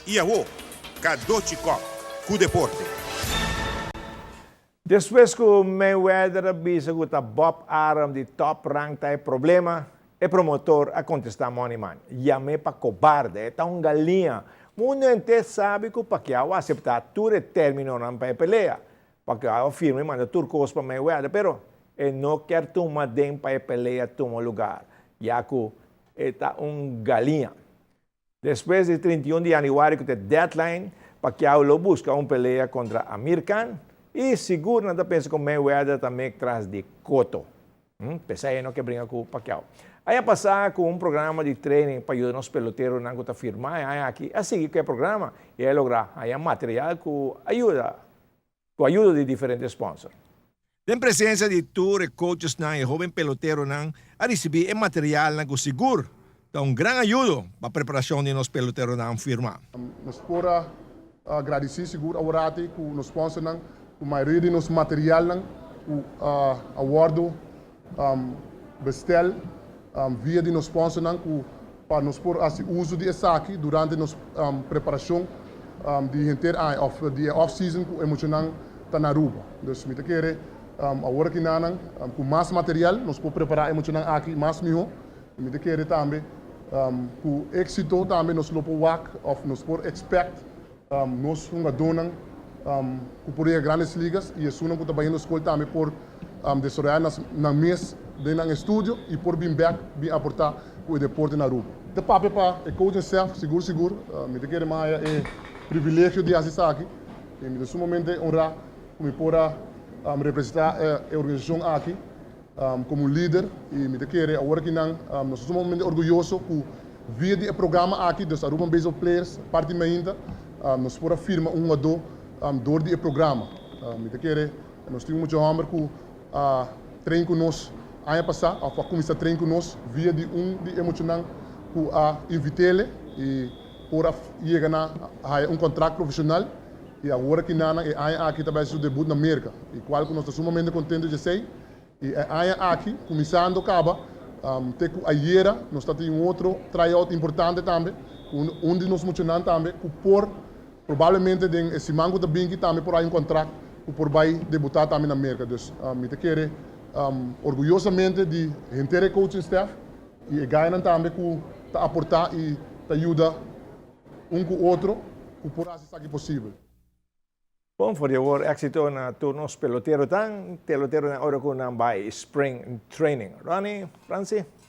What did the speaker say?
I awo, Cadochi Kock ku deporte. Despues ku Mayweather a bisa ku ta Bob Arum di Top Rank ta e problema, e promotor a kontestá Moneyman, Yam'é pa kobarde, e ta un galiña. Mundu henter sabi ku Pacquiao a aseptá tur e términonan pa e pelea. Pacquiao a firma i manda tur kos pa Mayweather, pero e no kier tuma den pa e pelea tuma lugar, ya ku e ta un galiña. Despues di 31 di yanüari ku ta e deadline, Pacquiao lo buska un pelea kontra Amir Khan i sigur nan ta pensa ku Mayweather ta mek tras di Cotto. P'esei e no ke bringa ku Pacquiao. Aña pasá ku un programa di training pa yuda nos peloteronan ku ta firmá e aña aki a sigui ku e programa i a logra haña material ku ayuda ku ayudo di diferente sponsor. Den presencia di tur e coachesnan e hoben peloteronan a ricibi e materialnan cu sigur ta un gran ayudo pa preparacion di nos peloteronan firma. Nos por a gradici sigur aworati cu nos sponsornan cu mayoria di nos materialnan cu a wordo bestel via di nos sponsornan cu pa nos por haci uzo di esaki durante nos preparacion di henter aña of di e off season cu e muchanan ta na Aruba. Dus mi ta kere awor aki nanan cu mas material nos por prepara e muchanan aki mas miho y mi ta kere tambe cu exito tambe nos lo por wak of nos por expect nos hungadónan ku por yega Grandes Ligas i esunnan ku ta bayendo skol tambe por desaroyá nan mes den nan estudio i por bin bèk bin aportá ku e deporte na Aruba. Ta papia pa e coaching staff sigur sigur. Mi ta kere maya e privilegio di hasi esaki i mi ta sumamente honrá ku mi por a representá e organisashon aki komo un lider i mi ta kere awor aki nan nos ta sumamente orguyoso ku via di e programa aki, dus Aruban Baseball Players parti mainta, nos por a firma un hungadó dor di e programa. Mi ta kere nos tin mucha hòmber ku a train ku nos aña pasá òf a kuminsá train ku nos via di un di e muchanan ku a invit'ele i por a yega na haya un kontrakt profeshonal i awor aki nan e aña aki ta bai hasi su debut na Merka i kual ku nos ta sumamente kontento djesei. I e aña aki, kuminsando kaba te ku ayera, nos ta tin un otro tryout importante tambe, ku un di nos muchanan tambe ku por probablemente den e siman ku ta binki tambe por hay un kontrakt ku por bai debutá tambe na Merka. Dus mi ta kere orguyosamente di henter e coaching staff i e gainan tambe ku ta aportá i ta yuda un ku otro ku por hasi esaki posibel. Bon for di awor éxito na tur nos pelotero tan peloteronan ora ku nan bai spring training. Ronnie, Francie.